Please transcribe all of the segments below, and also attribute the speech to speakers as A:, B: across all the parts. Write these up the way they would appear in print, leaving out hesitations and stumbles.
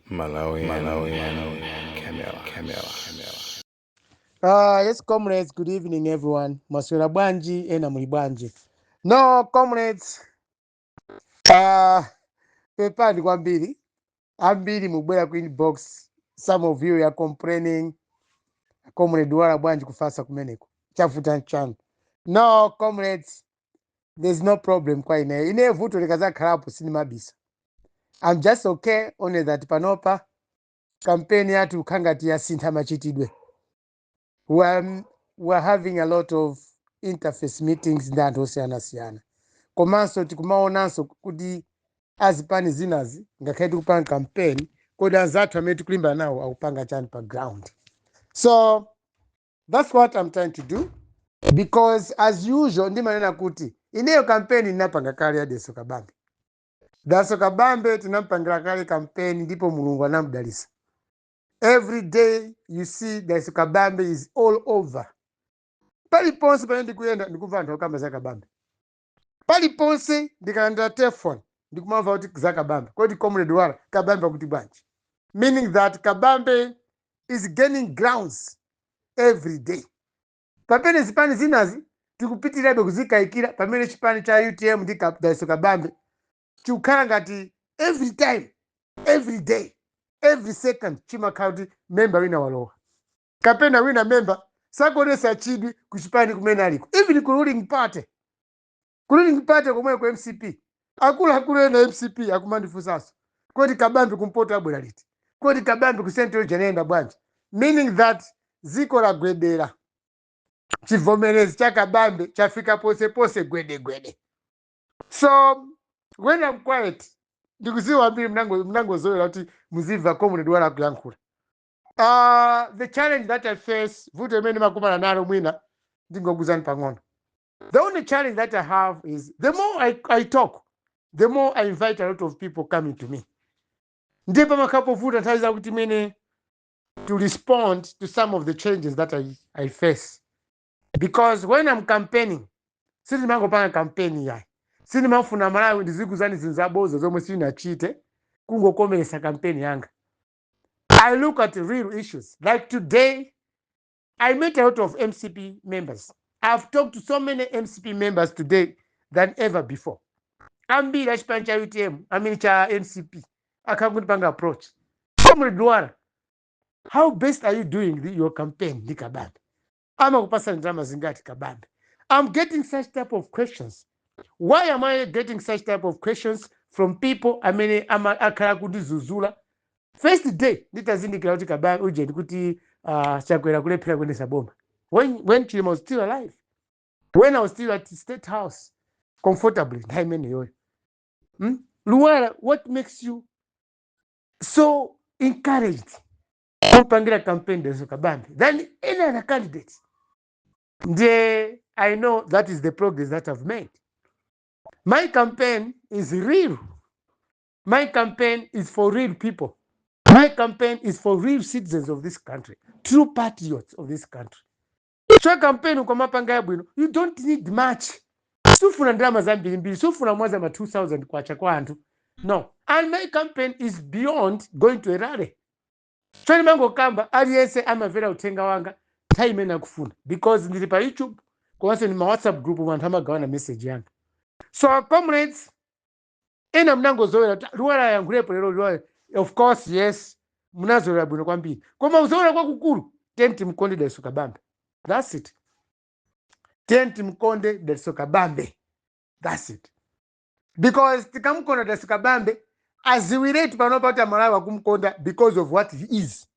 A: Malawi, Malawi, Camera, Camera, Camera.
B: Yes, comrades, good evening, everyone. Maswera bwanji, ena muli bwanji? No, comrades, pepani kwambiri. Ambiri mubwera ku inbox. Some of you are complaining. Comrade Lwara, bwanji kufasa kumeneko? Chavuta nchani? No, comrades, there's no problem kwa ine. Ine vuto likazakhalapo sinimabisa. I'm just okay, only that panopa campaign yathu khangati yasintha machitidwe. We're having a lot of interface meetings ndi anthu osiyanasiyana, komanso tikumaonanso kuti azipani zinazi, ngakhale tikupanga campaign, kodi anzathu amene tikulimbana nawo akupanga chani pa ground? So that's what I'm trying to do, because as usual ndimanena kuti ineyo campaign ndinapanga kale ya Dalitso Kabambe. Dalitso Kabambe tinampangira kale campaign, ndipo Mulungu anamudalitsa. Every day you see Dalitso Kabambe is all over. Paliponse pamene ndikuyenda ndikumva anthu akukamba za Kabambe. Paliponse ndikalandira telefoni ndikumamva kuti za Kabambe, kodi Comrade Lwara, Kabambe akuti bwanji? Meaning that Kabambe is gaining grounds every day, pamene zipani zinazi tikupitirabe kuzikayikira, pamene chipani cha UTM ndi Dalitso Kabambe chikukhala ngati every time, every day, every second chimakhala kuti member wina walowa, kapena wina member sakuonesa chidwi kuchipani kumene aliko, even ku ruling party, ku ruling party komwe ku MCP. Akuluakulu ena MCP akumandifunsanso, kodi Kabambe kumpoto abwera liti? Kodi Kabambe ku Central Region ayenda bwanji? Meaning that ziko lagwedera, chivomerezi cha Kabambe chafika posepose, gwedegwede. So when I'm quiet, ndikuziwa ambiri mnangozowera kuti muzimva Comrade Lwara kuyankhula. The challenge that I face, vuto imene makumana nalo, mwina ndingokuzani pang'ono. The only challenge that I have is the more I talk, the more I invite a lot of people coming to me. Ndiye pamakhala povuta nthawi zakuti imene to respond to some of the challenges that I face, because when I'm campaigning, sindimangopanga campaign yayi. Sindimafuna Malawi ndizikuzani zinthu zaboza zomwe sindinachite kungokomeresa campaign yanga. I look at real issues. Like today, I met a lot of MCP members. I've talked to so many MCP members today than ever before. Ambiri achipani cha UTM, I mean cha MCP, akakundipanga approach. "Comrade Lwara, how best are you doing your campaign ndi Kabambe? Amakupasa ndalama zingati Kabambe?" I'm getting such type of questions. Why am I getting such type of questions from people amene akhala kundizuzula first day nditazindikira kuti Kabambe uje ndikuti Chakwera kulephera kuyendetsa boma, when Chilima was still alive, when I was still at State House comfortably nthawi imeneyoyo? Lwara, what makes you so encouraged kumpangira campaign Dalitso Kabambe than any other candidate? Ndiye I know that is the progress that I've made. My campaign is real. My campaign is for real people. My campaign is for real citizens of this country, true patriots of this country. So campaign ukamapanga yabwino, you don't need much. Sufuna ndalama zambirimbiri, sufuna mwaza ma 2000 kwacha kwa anthu, no. And my campaign is beyond going to a rally. So ndimangokamba, aliyense amamvera uthenga wanga nthawi imene akufuna, because ndili pa YouTube komanso ndi ma WhatsApp group, anthu amagawana message yanga. So comrades, ena mnangozowera kuti Lwara yankhulepo lero, Lwara. Of course, yes, munazowera bwino kwambiri, koma kuzowera kwakukulu, tiyeni timkonde Dalitso Kabambe, that's it. Tiyeni timkonde Dalitso Kabambe, that's it, because tikamkonda Dalitso Kabambe, aziwiretu panopa kuti Amalawi akumkonda because of what he is,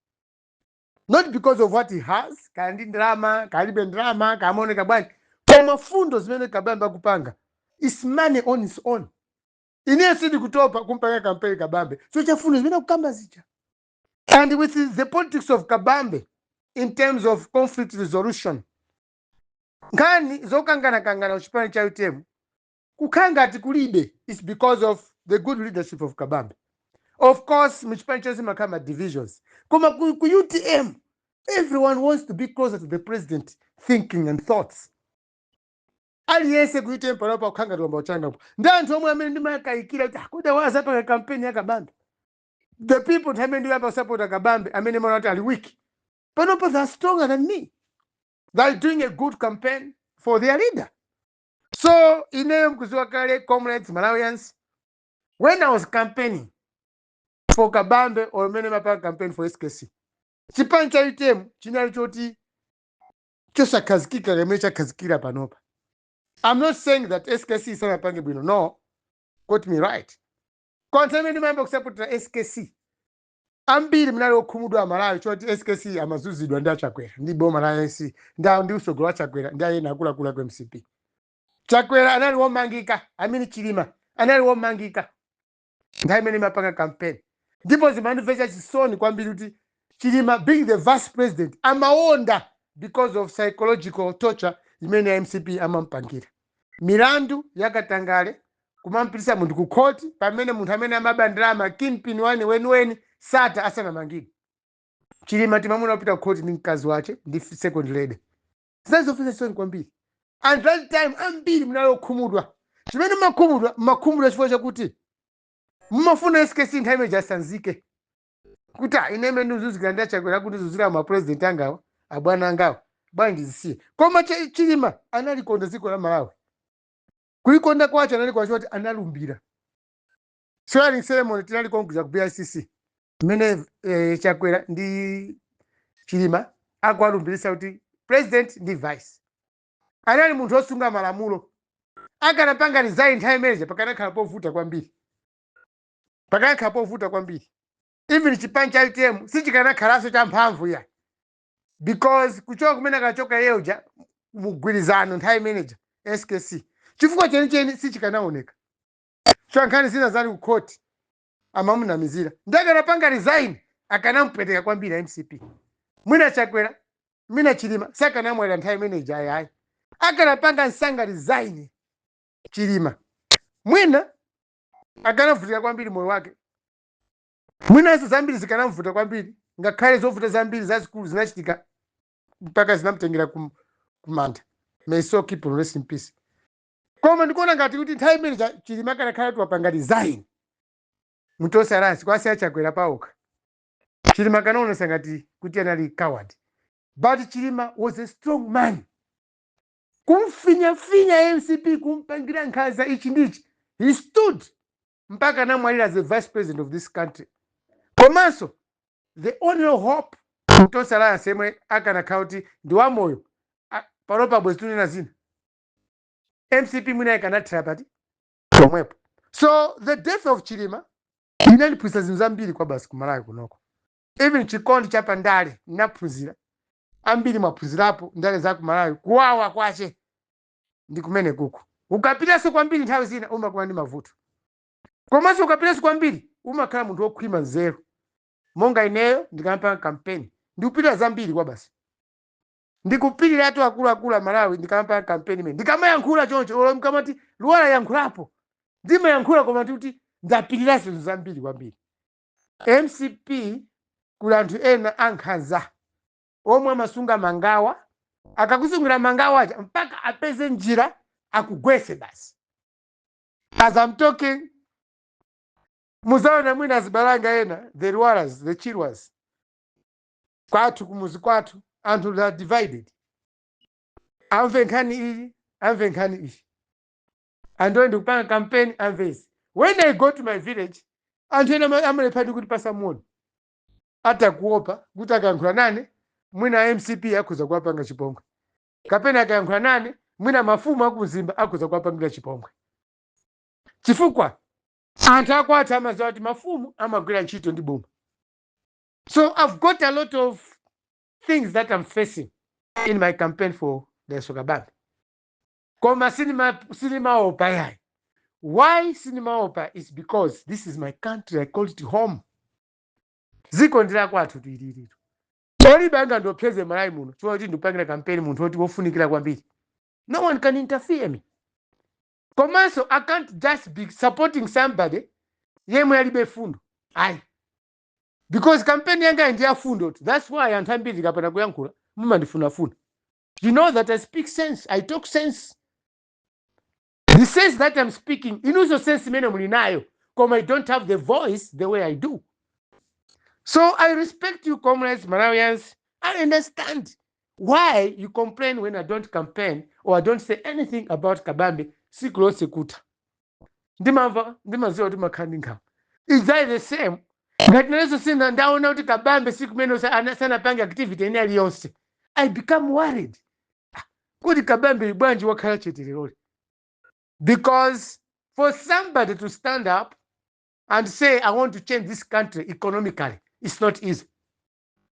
B: not because of what he has, kaya ndi ndalama, kalibe ndalama, kamaoneka bwanji, koma fundo zimene Kabambe akupanga is money on its own. Ine sindikutopa kumpanga kampeni Kabambe, so chafundo zimene akukamba zija, and with the politics of Kabambe in terms of conflict resolution, nkhani zokangana-kangana kuchipani cha UTM kukhala ngati kulibe, is because of the good leadership of Kabambe. Of course, muchipani chonse makhala ma divisions, koma ku UTM everyone wants to be closer to the president thinking and thoughts. Aliyense ku UTM panopa kukhala ngati wamba uchangapo ndi anthu omwe amene ndimakayikira kuti akuda wazapanga kampeni ya Kabambe. The people nthawi imene ndiyamba kusapota Kabambe, amene maona kuti ali weak, panopo they are stronger than me. They are doing a good campaign for their leader. So ineyo, mkuziwa kale, comrades, Malawians, when I was campaigning for Kabambe or mene mapanga campaign for SKC, chipani cha UTM chinali choti chosakhazikika lemwe chakhazikira panopa. I'm not saying that SKC sanapange bwino, no, got me right. Konse imene ndimayamba kusapotera SKC, ambiri mnali okhumudwa Amalawi choti SKC amazuzidwa ndi aChakwera ndi boma la AC ndi usogolo wa Chakwera ndi ayena akuluakulu aku MCP. Chakwera anali womangika, amene Chilima anali womangika nthawi imene imapanga campaign, ndipo zimandimvetsa chisoni kwambiri kuti Chilima, being the vice president, amaonda because of psychological torture imene MCP amampangira, milandu yakatangale, kumampitisa munthu ku khoti pamene munthu amene amaba ndalama, kingpin wani weniweni, sata asanamangidwe. Chilima timamuna kupita ku khoti ndi mkazi wace ndi second lady. Zinazofesa chisoni kwambiri. And that time ambiri munali okhumudwa. Chimene mmakhumudwa, mmakhumudwa chifukwa chakuti mumafuna SKC nthawi imene jasanzike kuti, "Ah, ine imene ndizuzikira ndi aChakwera, kundizuzira mapresident angawa, abwana angawa, bwanji ndizisiye?" Koma Chilima analikonda dziko la Malawi. Kulikonda kwacho anali kwacho kuti analumbira. Swearing ceremony tinali konkuja ku BICC mmene Chakwera ndi Chilima akuwalumbirisa kuti president ndi vice. Anali munthu osunga malamulo. Akanapanga resign nthawi imeneja, pakanakhala povuta kwambiri, pakanakhala povuta kwambiri. Even chipani cha UTM sichikanakhalanso cha mphamvu ya, because kuchoka kumene akachoka yeuja mugwirizano nthawi imeneja, SKC chifukwa chenicheni sichikanaoneka. So nkhani zina zali ku court amamunamizira, ndi akanapanga resign akanampweteka kwambiri MCP. Mwina Chakwera, mwina Chilima sakanamwalira nthawi imeneja, ayayi. Akanapanga msanga resign Chilima, mwina akanavutika kwambiri moyo wake, mwinanso zambiri zikanamvuta kwambiri, ngakhale zovuta zambiri zazikulu zinachitika mpaka zinamtengera kumanda. May soul keep on rest in peace. Koma ndikuona ngati kuti nthawi imene Chilima akanakhala kuti wapanga resign mu Tonse Alliance, kwasi aChakwera paokha, Chilima akanaonesa ngati kuti anali coward. But Chilima was a strong man. Kumfinyafinya MCP, kumpangira nkhanza, ichi ndichi, he stood mpaka anamwalira as the vice president of this country. Komanso the only hope mu Tonse Alliance yemwe akanakhala kuti ndi wamoyo, panopa bwezi tunena zina. MCP mwina ikanathira pati pomwepo. So the death of Chilima inandiphunzitsa zinthu zambiri kwa basi kuMalawi kunoko. Even chikondi chapandale ndinaphunzira. Ambiri mwaphunzirapo ndale za kuMalawi. Kuwawa kwache ndi kumene kuku ukapitanso kwambiri, nthawi zina umakula ndi mavuto. Komanso ukapitanso kwambiri umakhala munthu wokhwima nzeru. Monga ineyo ndikamapanga kampeni, ndikupita zambiri kwa basi, ndikupiriratu akuluakulu a Malawi. Ndikamapanga kampeni imene ndikamayankhula choncho, olo mkamati Luwala yankhulapo, ndimayankhula, koma ndikuti ndapirira zinthu zambiri kwambiri. MCP kuli anthu ena ankhanza omwe amasunga mangawa. Akakusungira mangawa aja mpaka apeze njira akugwese basi. As I'm talking, muzaona mwina azibalanga ena, the Lwaras, the Chirwas, kwathu kumuzi kwathu anthu are divided. Amve nkhani iyi, amve nkhani iyi. Anthu ndikupanga campaign, amve izi. When I go to my village, anthu ena amalepha ndi kuti pasamuone, atakuopa kuti akayankhula nane mwina MCP akhoza kuwapanga chipongwe, kapena akayankhula nane mwina mafumu akumzimba akhoza kuwapangira chipongwe, chifukwa anthu akwathu amadziwa kuti mafumu amagwira ntchito ndi boma. So I've got a lot of things that I'm facing in my campaign for Dalitso Kabambe, koma sinimaopa yayi. Why sinimaopa is because this is my country. I call it home. Dziko ndi lakwathu tililito. Palibe angandiopseze Malawi muno chifukwa kuti ndikupangira kampeni munthu woti wofunikira kwambiri. No one can interfere me. Komanso I can't just be supporting somebody yemwe alibe fundo, ayi, because kampeni yanga ndi ya fundo. That's why anthu ambiri tikapanda kuyankhula mumandifunafuna. You know that I speak sense, I talk sense. The sense that I'm speaking, inunso sense imene muli nayo, koma you don't have the voice the way I do. So I respect you, comrades, Malawians. I understand why you complain when I don't campaign or I don't say anything about Kabambe. Siku lonse kuta ndimamva, ndimaziwa kuti makhala ndi nkhawa. Is that the same ngati nalenso sina ndaona kuti Kabambe siku imene sanapange activity ine aliyonse, I become worried. Ah, kuti Kabambe bwanji wakhala chete leroli? Because for somebody to stand up and say, "I want to change this country economically," it's not easy.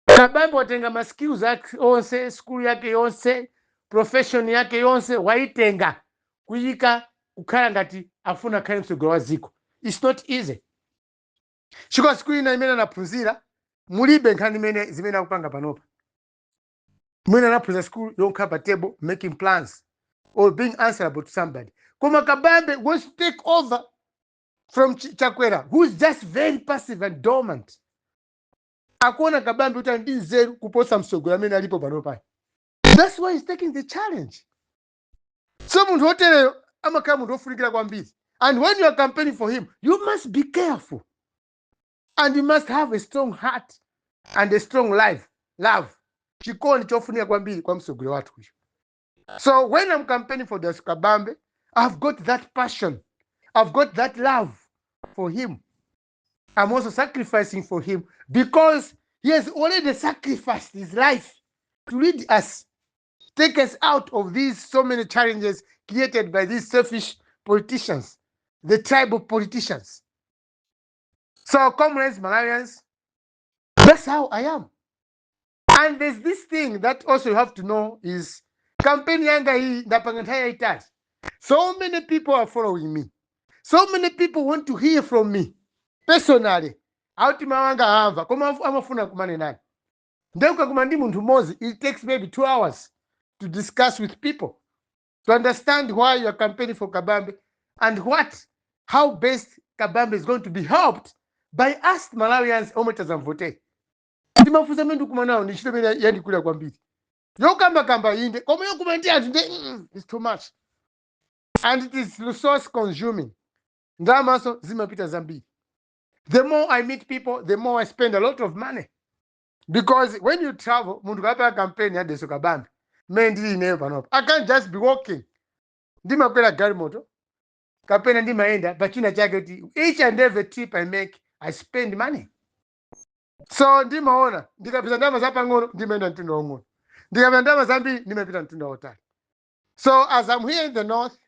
B: Kabambe watenga ma skills ake onse, skulu yake yonse, profession yake yonse, waitenga kuyika kukhala ngati afuna akhale mtsogoleri wa dziko. It's not easy chifukwa skulu ina imene anaphunzira mulibe nkhani imene zimene akupanga panopa. Mwina anaphunzira skulu yokhala pa table, making plans or being answerable to somebody. Koma Kabambe wants to take over from Chakwera, who is just very passive and dormant. Akuona Kabambe kuti ali ndi nzeru kuposa mtsogoleri amene alipo panopa. That's why he's taking the challenge. So munthu wotereyo amakhala munthu wofunikira kwambiri, and when you are campaigning for him, you must be careful and you must have a strong heart and a strong life, love, chikondi chofunika kwambiri kwa mtsogoleri wathu uyu. So when I'm campaigning for Dalitso Kabambe, I've got that passion, I've got that love for him. I'm also sacrificing for him because he has already sacrificed his life to lead us, take us out of these so many challenges created by these selfish politicians, the tribal politicians. So, comrades, Malawians, that's how I am. And there's this thing that also you have to know is campaign yanga iyi ndapanga nthawi yayitali. So many people are following me. So many people want to hear from me personally. Auti mawanga amva koma amafuna kumane nani. Ndeuka ndi munthu mmodzi, it takes maybe 2 hours to discuss with people to understand why you are campaigning for Kabambe and what how best Kabambe is going to be helped by us Malawians omwe tazamvote. Ndimafunsa amene ndikumana nawo ndi ntchito imene yandikulira kwambiri yokambakamba, inde, koma yokuma ndi anthu ndi it's too much and it is resource consuming. Ndalamaso zimapita zambiri. The more I meet people, the more I spend a lot of money, because when you travel, munthu kapanga campaign ya Dalitso Kabambe mmene ndili ineyo panopa, I can't just be walking. Ndimakwera galimoto kapena ndimayenda pachina chake kuti each and every trip I make, I spend money. So ndimaona ndikapeza ndalama zapang'ono, ndimayenda mtunda wang'ono. Ndikapeza ndalama zambiri, ndimapita mtunda wotali. So as I'm here in the north,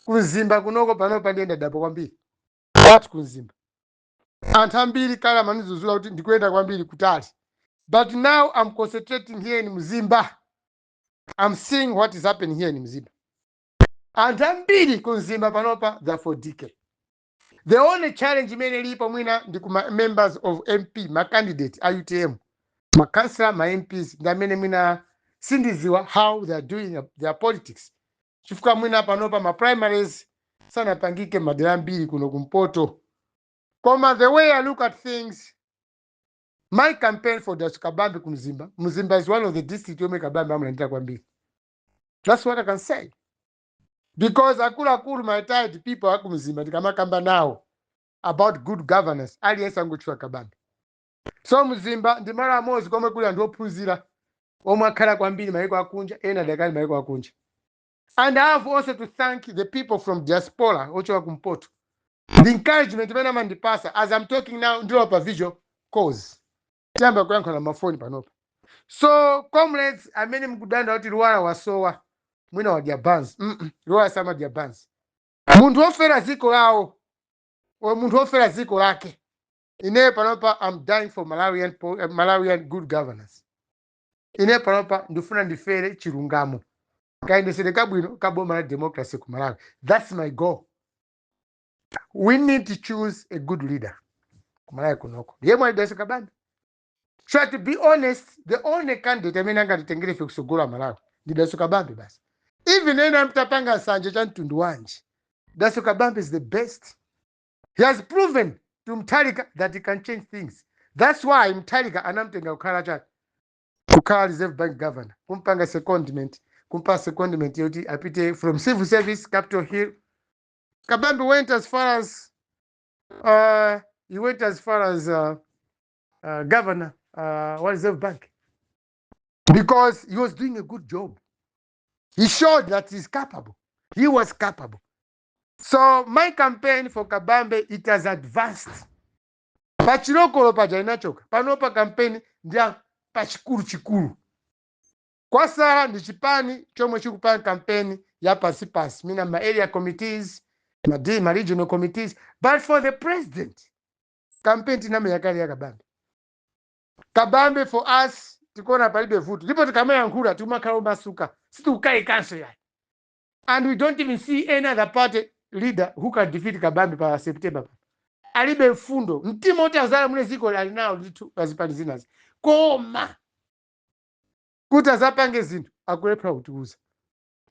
B: ku Mzimba kunoko panopa ndiyenda dapo kwambiri. Watu ku Mzimba, anthu ambiri kale amanizuzula kuti ndikuyenda kwambiri kutali, but now I'm concentrating here in Mzimba. I'm seeing what is happening here in Mzimba. Anthu ambiri ku Mzimba panopa, they're for DK. The only challenge imene ilipo mwina ndi kuma members of MP, ma candidate a UTM, makansela, ma MPs, ndi amene mwina sindiziwa how they are doing their politics, chifukwa mwina panopa ma primaries sanapangike madera ambiri kuno kumpoto. Koma the way I look at things, my campaign for Dalitso Kabambe ku Mzimba, Mzimba is one of the district yomwe Kabambe amalandira kwambiri. That's what I can say, because akuluakulu, my retired people aku Mzimba, ndikamakamba nawo about good governance, aliyense angotchula Kabambe. So Mzimba ndi malo amodzi komwe kuli anthu ophunzira omwe akhala kwambiri maiko akunja, ena adakali maiko akunja. And I have also to thank the people from diaspora ochoka kumpoto, the encouragement imene amandipasa. As I'm talking now, ndilo pa video calls, tiyamba kuyankhula mafoni panopa. So comrades amene mukudanda kuti Lwara wasowa, mwina wadya banzi, Lwara samadya banzi. Munthu wofera dziko lawo o munthu wofera dziko lake. Ine panopa I'm dying for Malawian good governance. Ine panopa ndifuna ndifere chilungamo, kayendesere kabwino kaboma la democracy ku Malawi. That's my goal. We need to choose a good leader ku Malawi kunoko, yemwe ali Dalitso Kabambe. So to be honest, the only candidate amene angatitengere ife kusogola Malawi ndi Dalitso Kabambe basi. Even ena mtapanga nsanje cha mtundu wanji, Dalitso Kabambe is the best. He has proven to Mutharika that he can change things. That's why Mutharika anamtenga kukhala chani, kukhala Reserve Bank governor, kumpanga secondment, kumpa secondment yoti apite from civil service, Capitol Hill. Kabambe went as far as he went as far as governor wa Reserve Bank because he was doing a good job. He showed that he's capable. He was capable. So my campaign for Kabambe, it has advanced. Pachilokolo paja inachoka, panopa campaign ndiya pachikulu chikulu. Kwasala ndi chipani chomwe chikupanga campaign ya pansi pansi, mina ma area committees, ma regional committees, but for the president, campaign tinamenya kale ya Kabambe. Kabambe for us tikuona palibe vuto, ndipo tikamayankhula tikumakhala omasuka, sitikukayikanso yayi, and we don't even see any other party leader who can defeat Kabambe pa September. Pa alibe mfundo, mtima oti azalamule dziko ali nawo ndithu pazipani zinazi, koma kuti azapange zinthu akulephera kutiuza.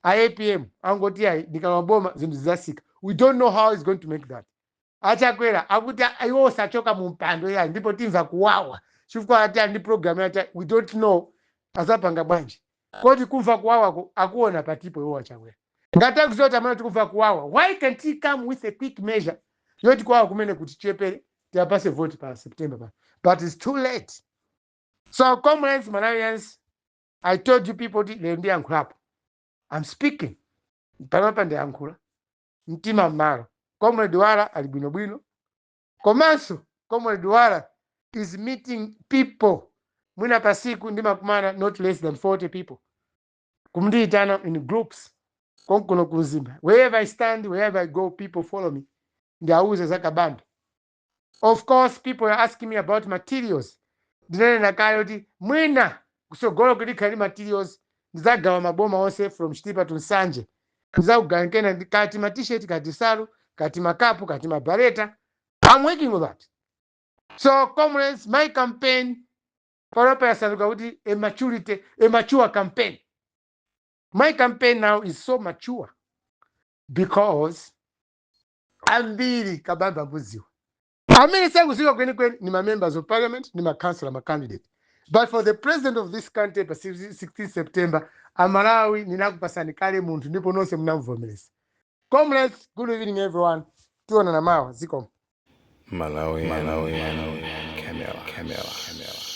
B: A APM angoti ayi, ndikalowa boma zinthu zizasika. We don't know how he's going to make that. Achakwera akuti iwo osachoka mu mpando yayi, ndipo timva kuwawa chifukwa ati ali ndi program yati. We don't know azapanga bwanji. Kodi kumva kuwawako akuona patipo iwo achakwera? Ngati akuziwa kuti amene tikumva kuwawa, why can't he come with a quick measure yoti kuwawa kumene kuti chepere, tiyapase vote pa September pa? But it's too late. So comrades, Malawians, I told you people kuti lero ndiyankhulapo. I'm speaking panopa, ndiyankhula mtima mmalo. Comrade Wala ali bwinobwino, komanso Comrade Wala is meeting people. Mwina pasiku ndimakumana not less than 40 people, kumndiyitana in groups konkuno kumzimba. Wherever I stand, wherever I go, people follow me, ndiauze za Kabambe. Of course people are asking me about materials. Ndinanena kale kuti mwina kusogolo kuti materials ndizagawa maboma onse from Chitipa to Nsanje, ndizakugawa kena kati ma T-shirt, kati salu, kati makapu, kati mabareta. I'm working on that. So comrades, my campaign panopa yasanduka kuti a maturity, a mature campaign. My campaign now is so mature because ambiri Kabambe akuziwa. Amene sakuziwa kwenikweni ni ma members of parliament, ni ma councillor, ma candidate, but for the president of this country pa 16 September, Amalawi, ninakupasani kale munthu ndipo nonse munamvomereza. Comrades, good evening everyone. Tionana mawa. Zikomo.
A: Malawi, Malawi, Camera, Camera, Camera.